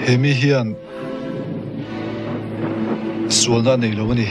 He mi hian sualna a nei lo a ni.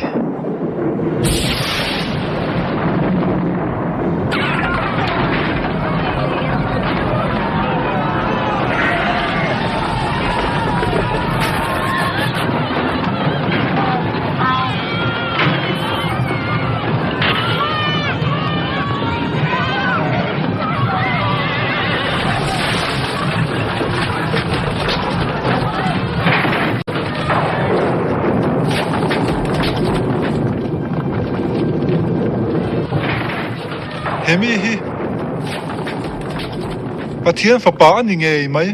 He mi hi Pathian fapa a ni ngei mai.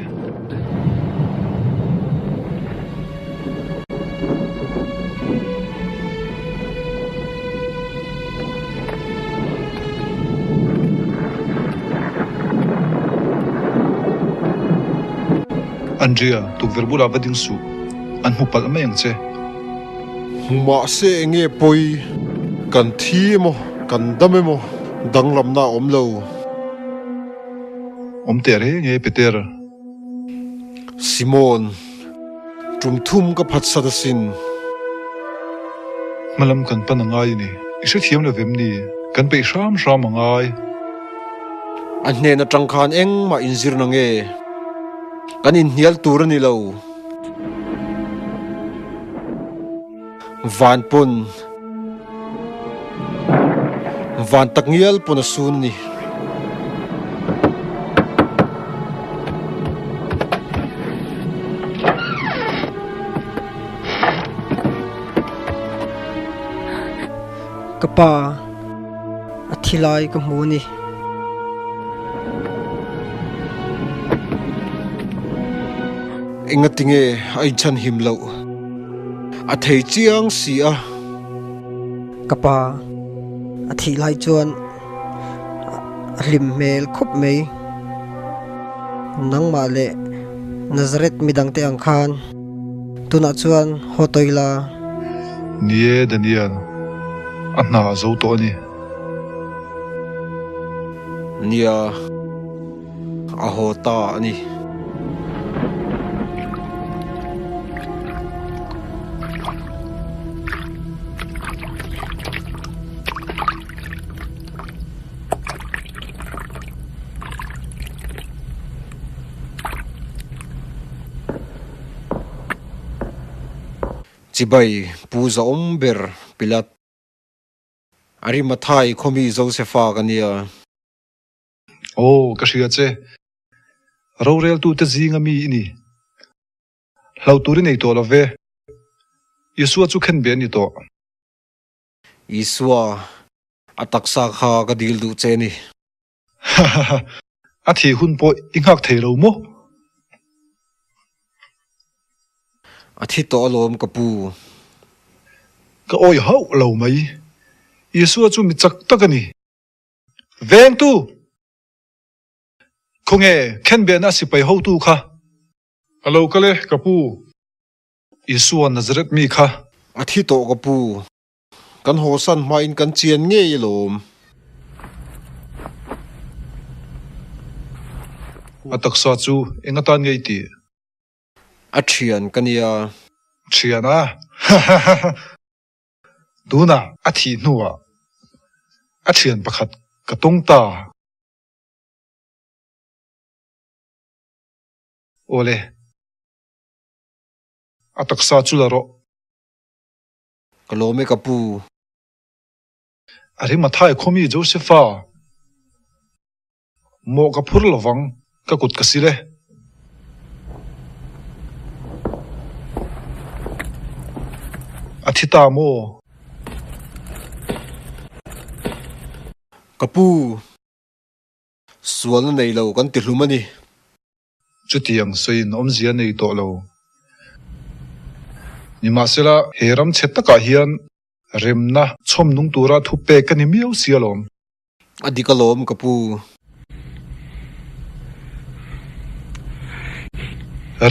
Andrea, tukverh bulah va ding suh, an hmu palh mai ang che. Hmu mahse enge pawi, kan thi emaw, kan dam emaw, danglamna a awm lo. Awm teh reng e, Peter. Simon, tum thum ka phatsat asin. Hmalam kan pan a ngai a ni. I hrethiam lo vem ni? Kan peih hram hram a ngai. A hnen atang khan engmah inzir na nge? Kan inhnial tur a ni lo. Van pawn van tak ngial pawn a sun a ni. Ka pa, a thi lai ka hmu a ni. Engatinge a inchhan him loh? A thei chiang si a. Ka pa, a thih lai chuan a hlim hmel khawp mai. Nangmah leh Nazareth midangte ang khan tunah chuan haw tawi la. Ni e, Daniel, a hna a zo tawh a ni. Nia. A haw ta a ni. Chibai Pu Zaawm ber Pilat Arimathai khawmi Josefa ka nia. Aw, ka hria che. Roreltute zinga mi i ni. Hlau tur i nei tawh lo ve. Isua chu khen ve a ni tawh. Isua, a taksa kha ka dil duh che a ni. Hahaha, a thih hun pawh i nghak thei lo maw? A thi tawh alawm ka pu. Ka awi hauh lo mai. Isua chu mi chak tak a ni. Vengtu! Khawnge khenbehna sipai hotu kha? A lo kal e, ka pu. Isua Nazareth mi kha. A thi tawh ka pu. Kan hawsan hmain kan chian ngei alawm. A taksa chu eng atan ngei tih? A thian ka nia. Thian a? Hahaha. Tunah a thih hnuah a thian pakhat ka tawng ta. Awle, a taksa chu la rawh. Ka lawm e ka pu. A rim a thai khawmi Josepha. Mawh ka phur lovang, ka kut ka sil e. A thi ta maw? Ka pu, sualna nei lo kan ti hlum a ni. Chutiang sawiin awmzia nei tawh lo. Nimahsela, he ram chhe takah hian remna chhawm nung tura thu pek ka ni miau si alawm. A dik alawm ka pu.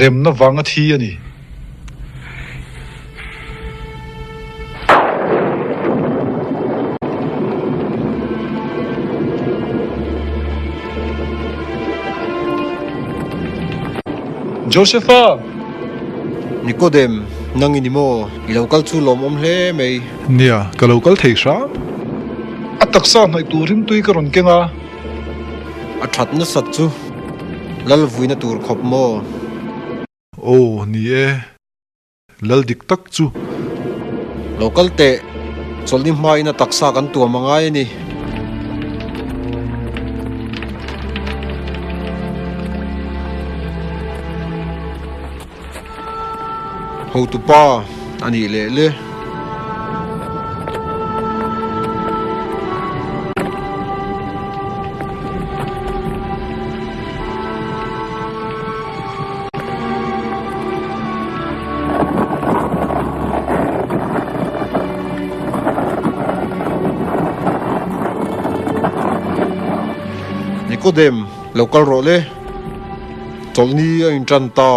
Remna vang a thi a ni. Josepha! Nikodem, nang i ni maw? I lo kal chu lawmawm hle mai. Nia, ka lo kal thei hram. A taksa hnaih tur rimtui ka rawn keng a. A that nasat chu lal vuina tur khawp maw? Aw, ni e. Lal dik tak chu. Lo kal teh, chawlhni hmain a taksa kan tuam a ngai a ni. Hotupa a nih leh le. Nikodem, lo kal rawh le. Chawlhni a intan ta.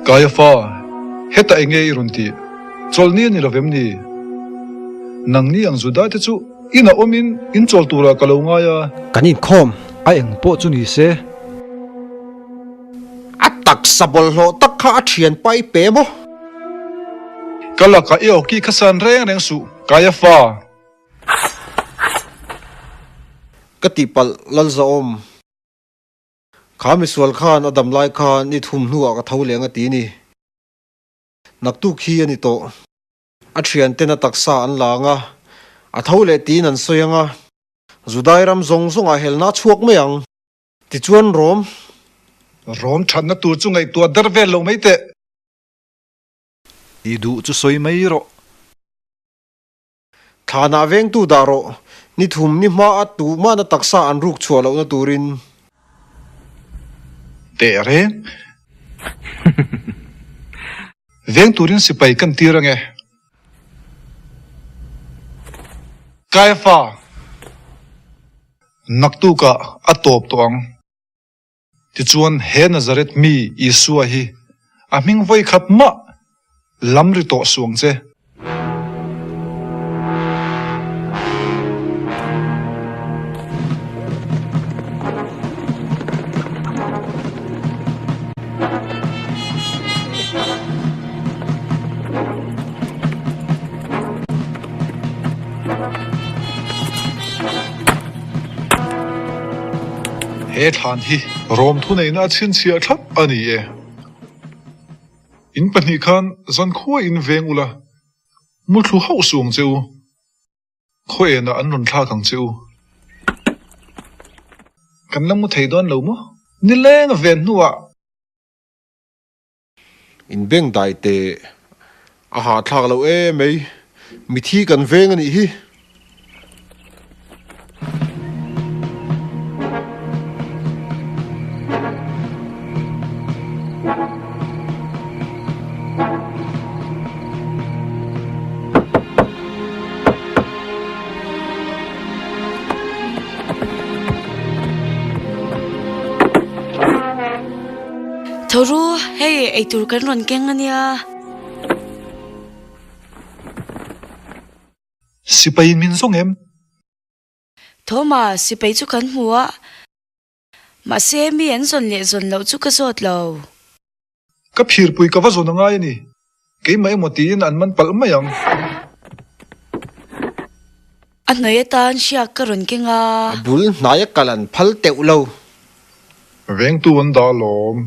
Kaiafa, hetah enge i rawn tih? Chawlhni a ni lovem ni? Nangni ang Juda te chu inah awmin in chawl turah ka lo ngai a. Kan inkhawm. A eng pawh chu ni se. A taksa bawlhhlawh tak kha a thianpa i pe maw? Ka lakah i awki kha san reng reng suh, Kaiafa. Ka tihpalh Lalzawm. Kha misual khan a dam lai khan i thum hnuah ka tho leng a ti ni. Naktuk hi a ni tawh. A thianten a taksa an la ang a, a tho leh tiin an sawi ang a, Judai ram zawng zawngah helna a chhuak mai ang. Tichuan Rom. Rom thatna tur chu ngaihtuah der vel lo mai teh. I duh chu sawi mai rawh. Thlanah vengtu dah rawh. Ni thum ni hma a tuhmahna taksa an ruk chhuah lohna turin. Teh reng. Veng turin sipai kan tir ange. Kaiafa, naktukah a tawp tawh ang. Tichuan, he Nazareth mi Isua hi a hming vawi khat mah lam ri tawh suh ang che. He thlan hi Rom thuneihna a chhinchhiah thlap a ni e. In pahnih khan zankhua in veng ula, muthlu hauh suh ang che u. Khaw enah an rawn thlak ang che u. Kan la mu thei dawn lo maw? Nileng a ven hnuah. In beng dai teh a hahthlak loh em mai, mithi kan veng a nih hi. Tho ru, hei eitur kan rawn keng a nia. Sipai min zawng em? Thoma, sipai chu kan hmu a, mahse mi an zawn leh zawn loh chu ka zawt lo. Ka phirpui ka va zawn a ngai a ni. Keimah emaw tiin an man palh mai ang. A hnuai atan hriak ka rawn keng a. A bul hnaia kal an phal teuh lo. Vengtu an dah alawm.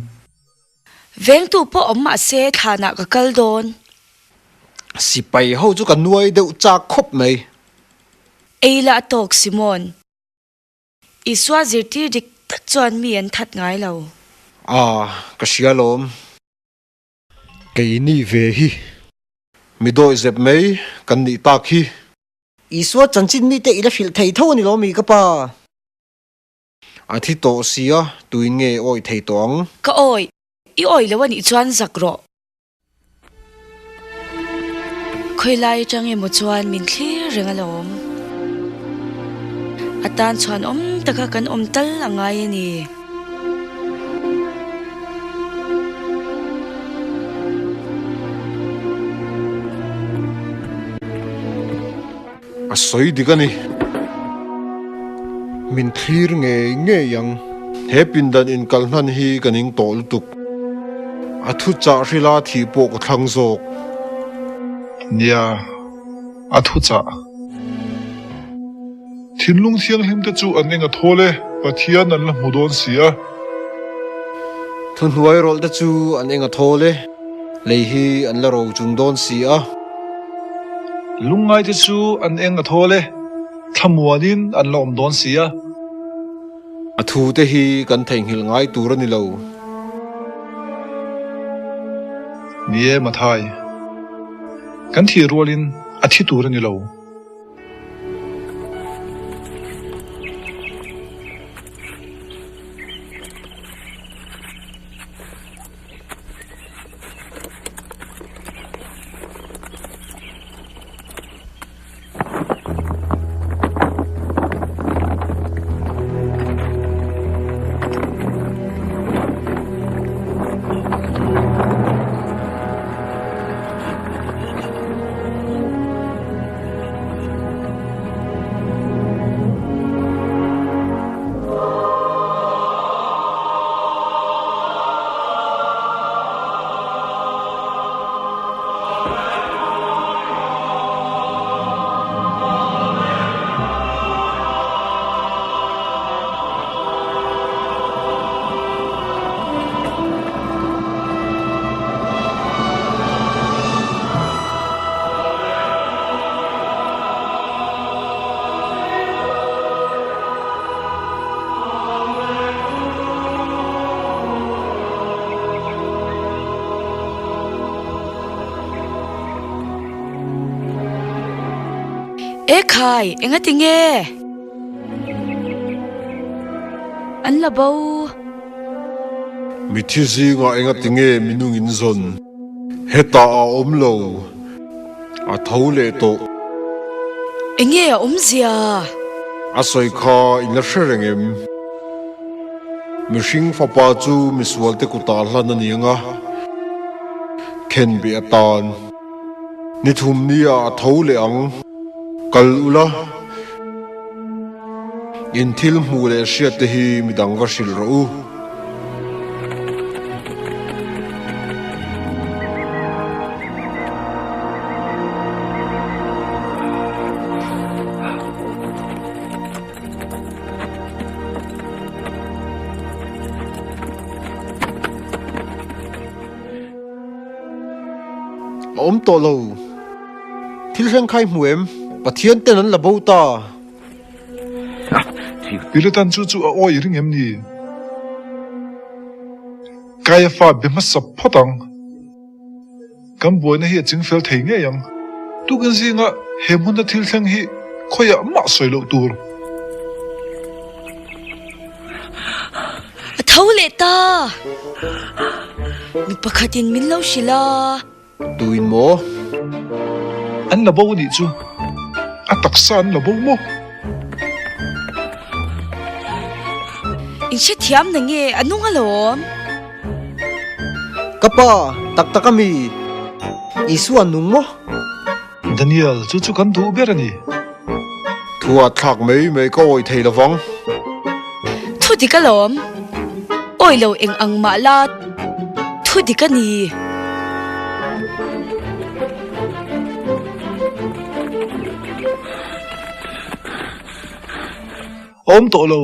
Vengtu pawh awm mah se thlanah ka kal dawn. Sipai ho chu ka nuai deuh chak khawp mai. Ei la a tawk Simon. Isua zirtir dik tak chuan mi an that ngai lo. A, ka hria lawm. Keini ve hi. Mi dawi zep mai kan nih tak hi. Isua chanchin mite i la hrilh thei tho a ni lo mi ka pa? A thi tawh sia, tuin nge awih thei tawh ang? Ka awih, i awih lo a nih chuan zak rawh. Khawilai atang emaw chuan min thlir reng alawm. A tan chhuan awm taka kan awm tal a ngai a ni. A sawi dik a ni. Min thlir ngei ngei ang. He pindan inkal hnan hi ka ning tawh lutuk. A thuchah hrila thih pawh ka thlang zawk. Nia, a thuchah. Thinlung thianghlim te chu an eng a thawl e, Pathian an la hmu dawn si a. Thuhnuai rawlh te chu an eng a thawl e, lei hi an la ro chung dawn si a. Lungngai te chu an eng a thawl e, thlamuanin an la awm dawn si a. A thu te hi kan theihnghilh ngai tur a ni lo. Ni e, Mathai. Kan thih rualin a thi tur a ni lo. Ekhai, engati nge? An la bo. Mithi zingah engati nge minung in zawn? Hetah a awm lo. A tho leh tawh. Enge a awmzia? A sawi kha in la hre reng em? Mihring fapa chu misualte kutah hlan a ni ang a, khenbeh atan. Ni thum nia a tho leh ang. Kal ula, in thil hmuh leh hriat te hi midang va hrilh rawh u. A awm tawh lo. Thil hreng kha i hmu em? Pathian ten an la bo ta. Piletan chu chu a awi i ring em ni? Kaiafa be hmasa phawt ang. Kan buaina hi a chingfel thei ngei ang. Tukin zinga he hmuna thil thleng hi khawiah mah sawi loh tur. A tho leh ta! Mi pakhatin min lo hrilh a. Tuin maw? An la bo a nih chu. A taksa an la bo maw? In hrethiam na nge a nung alawm? Ka pa, tak tak a mi? Isua nung maw? Daniel, chu chu kan duh ber a ni. Thu a thlak mai mai ka awih thei lovang. Thu dik alawm. Awi lo eng ang mah la thu dik a ni. A awm tawh lo.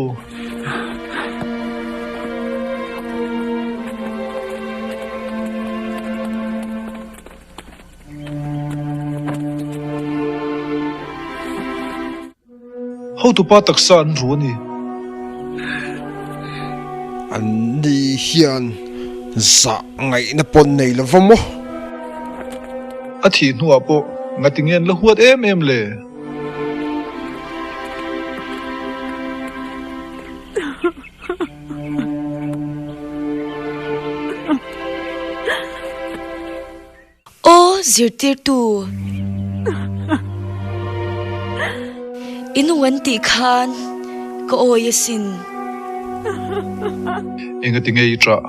Hotupa taksa an ru a ni. An ni hian zah ngaihna pawn nei lo va maw? A thih hnuah pawh ngati nge an la huat em em le? Aw zirtirtu, i nung an tih khan. Ka awi asin. Engati nge i ṭah?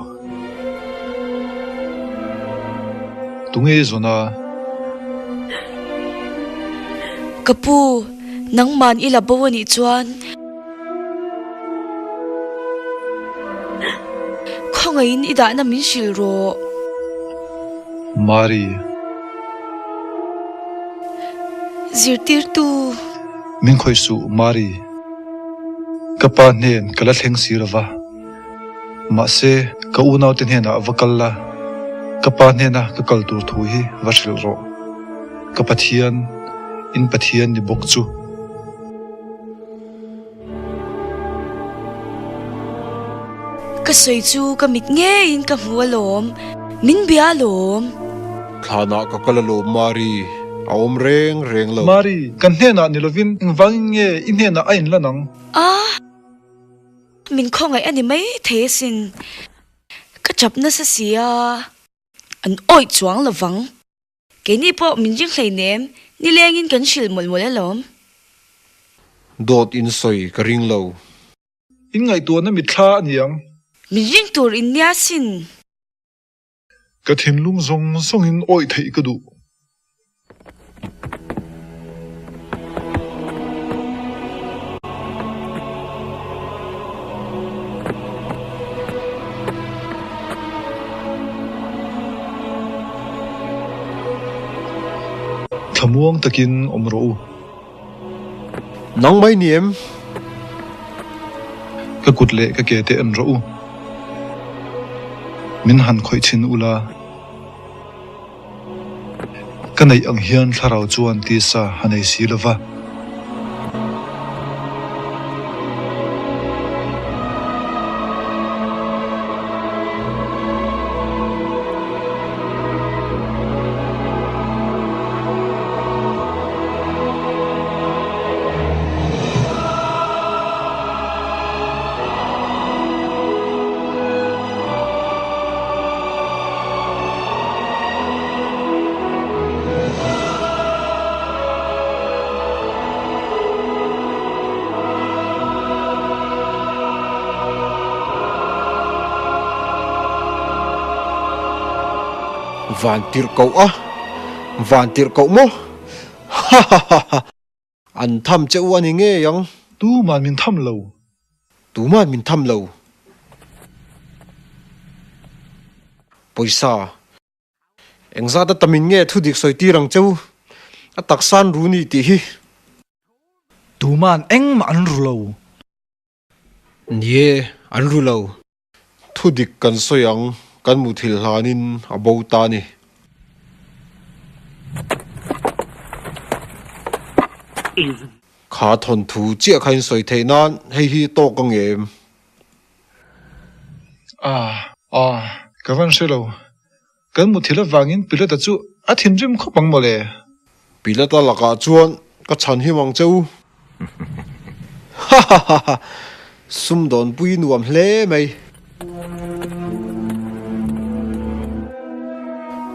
Tunge i zawn a? Ka pu, nangman i la bo a nih chuan khawngaihin i dahna min hrilh rawh. Mari. Zirtirtu. Min khawih suh, Mari. Ka pa hnen ka la thleng si lo va. Mahse, ka unaute hnenah va kal la, ka pa hnena ka kal tur thu hi va hrilh rawh. Ka Pathian, in Pathian ni bawk chu. Ka sawi chu ka mit ngeiin ka hmu alawm, min bia alawm. Thlanah ka kal alawm Mari, a awm reng reng lo. Mari, kan hnenah ni lovin engvangin nge i hnenah a inlan ang? A, min khawngaih a ni mai thei asin. Ka chap nasa si a, an awih chuang lovang. Keini pawh min ring hleinem, nilengin kan hrilh mawlh mawlh alawm. Dawt in sawi ka ring lo. In ngaihtuahna mitthla a ni ang. Min ring tur in nia sin. Ka thinlung zawng zawngin awih theih ka duh. Thlamuang takin awm rawh u. Nang mai ni em? Ka kut leh ka ke te en rawh u. Min han khawih chhin ula. Ka neih ang hian thlarau chuan tisa a nei si lo va. Van tirh koh a, van tirh koh maw? Hahahaha! An tham che u a ni ngei ang. Tuman min tham lo. Tuman min tham lo. Pawisa. Engzat a tamin nge thu dik sawi tir ang che u? A taksa an ru ni tih hi. Tuman engmah an ru lo. Ni e, an ru lo. Thu dik kan sawi ang, kan muthilh hlanin a bo ta a ni. Kha thawnthu chiah kha in sawi theih nan hei hi tawk ang em? Ah, ah, ka van hre lo. Kan muthilh avangin Pilata chu a thinrim khawp ang mawle. Pilata lakah chuan ka chhan him ang che u. Hahahaha! Sumdawnpui nuam hle mai.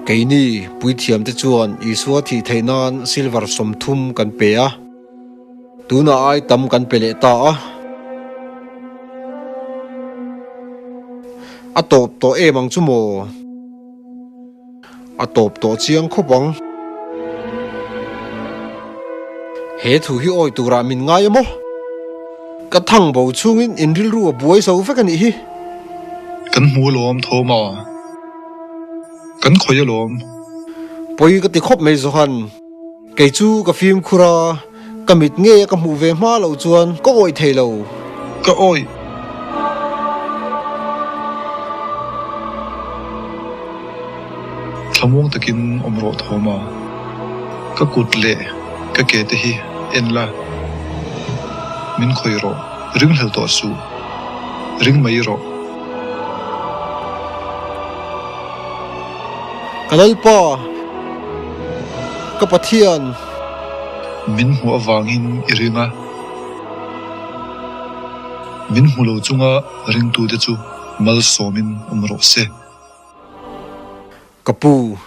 Keini puithiamte chuan Isua thih theih nan silver 30 kan pe a. Tunah ai tam kan pe leh ta a. A tawp tawh em ang chu maw? A tawp tawh chiang khawp ang. He thu hi awi turah min ngai a maw? Ka thang bo chhungin in rilru a buai zo vek a nih hi. Kan hmu alawm Thoma. Kan khawih alawm. Pawi ka ti khawp mai Johan. Kei chu ka fimkhur a, ka mit ngei a ka hmuh ve hma loh chuan ka awih thei lo. Ka awih. Thlamuang takin awm rawh thawm a, ka kut leh ka ke te hi en la, min khawih rawh, ringhlel tawh suh, ring mai rawh. Ka Lalpa, ka Pathian. Min hmuh avangin i ring a, min hmu lo chunga ringtute chu malsawmin awm rawh se. Ka pu,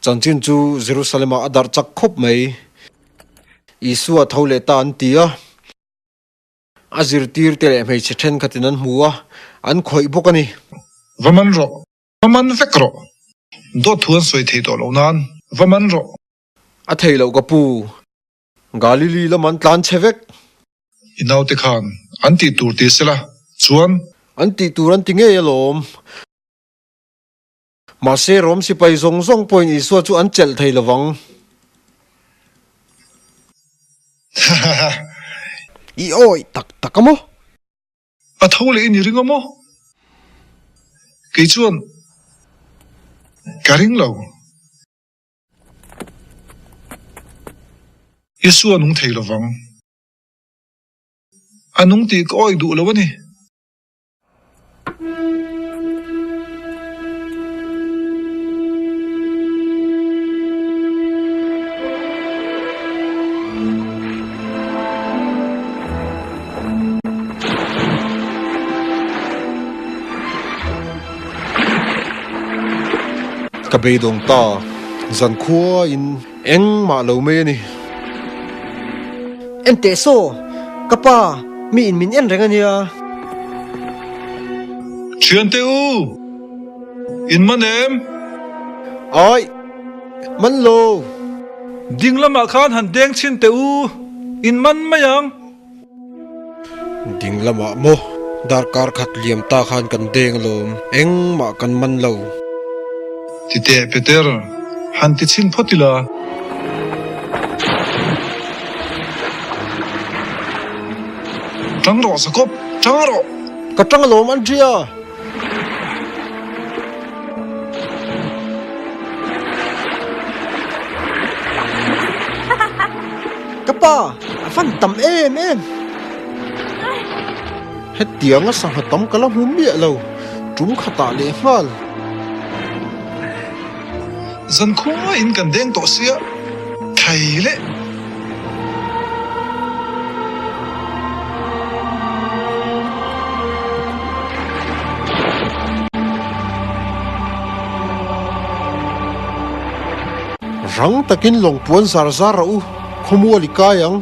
chanchin chu Jerusalem-ah a darh chak khawp mai. Isua tho leh ta an ti a. A zirtirte leh hmeichhe thenkhatin an hmu a, an khawih bawk a ni. Va man rawh, va man vek rawh. Dawt thu an sawi thei tawh loh nan, va man rawh. A thei loh ka pu, Galili lam an tlan chhe vek. I naute khan an tih tur ti sela chuan. An tih tur an ti ngei alawm. Mahse, Rom sipai zawng zawng pawhin Isua chu an chelh thei lovang. I awih tak tak a maw? A tho leh in i ring a maw? Kei chuan ka ring lo. Isua nung thei lovang. A nung tih ka awih duh lo a ni. Ka beidawng ta, zankhua in engmah lo mai a ni. Enteh saw, ka pa, mi in min en reng a nia. Thiante u, in man em? Ai, man lo. Ding lamah khan han deng chhin teh u, in man mai ang. Ding lamah maw, darkar khat liam ta khan kan deng alawm, engmah kan man lo. Ti teh Peter, han ti chhin phawt ila. Tang rawh Jakob, tang rawh! Ka tang alawm Andrea! Ka pa, a fan tam em em. Hetianga sangha tam ka la hmu miah lo, tum khatah leh nghal. Zankhua in kan deng tawh sia, thei leh. Rang takin lawng puan zar zar rawh u, khawmual i kai ang.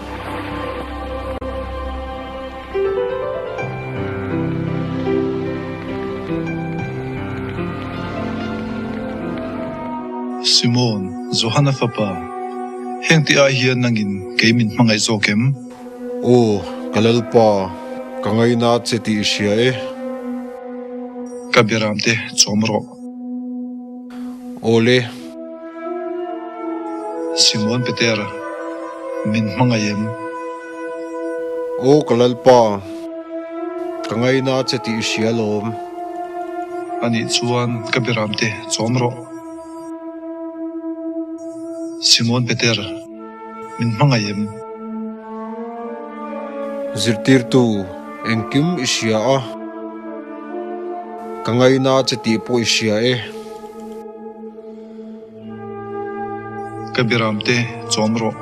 Simon, Johana fapa, heng tih ah hian nangin kei min hmangaih zawk em? Aw, ka Lalpa, ka ngaina che tih i hria e. Ka biaram te chawm rawh. Aw le. Simon Peter, min hmangaih em? Aw ka Lalpa, ka ngaina che tih i hria alawm. Anih chuan ka biaram te chawm rawh. Simon Peter, min hmangaih em? Zirtirtu, engkim i hria a, ka ngaina che tih pawh i hria e. Ka biaram te chawm rawh.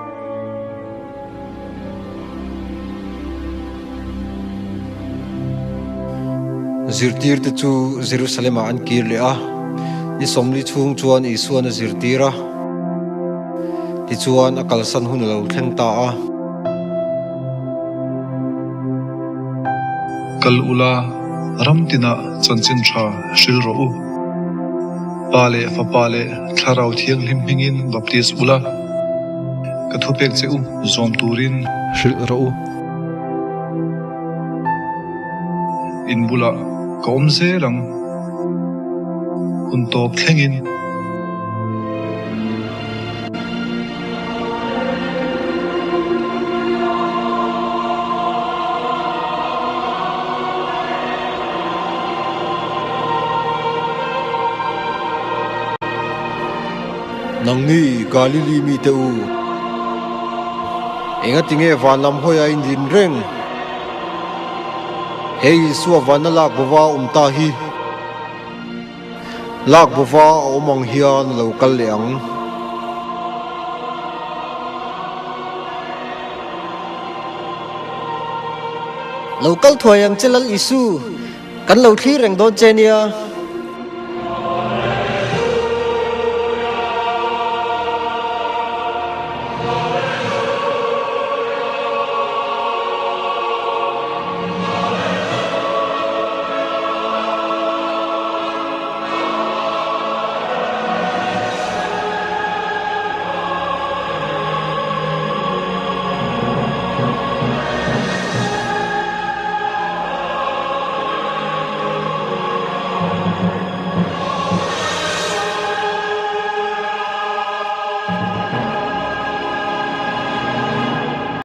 Zirtirte chu Jerusalem ah an kir leh a, ni sawmli chhung chuan Isuan a zirtir a, tichuan a kalsan hun a lo thleng ta a. Kal ula, ram tinah chanchin tha hril rawh u. Pa leh Fapa leh Thlarau Thianghlim hmingin baptis ula, ka thupek che u zawm turin hrilh rawh u. In bulah ka awm zel ang, hun tawp thlengin. Nangni Galili mite u, engatinge van lam hawi a in din reng? He Isua vana lak bova awm ta hi. Lak bova a awm ang hian a lo kal leh ang. Lo kal thuai ang che Lal Isu, kan lo thlir reng dawn che nia.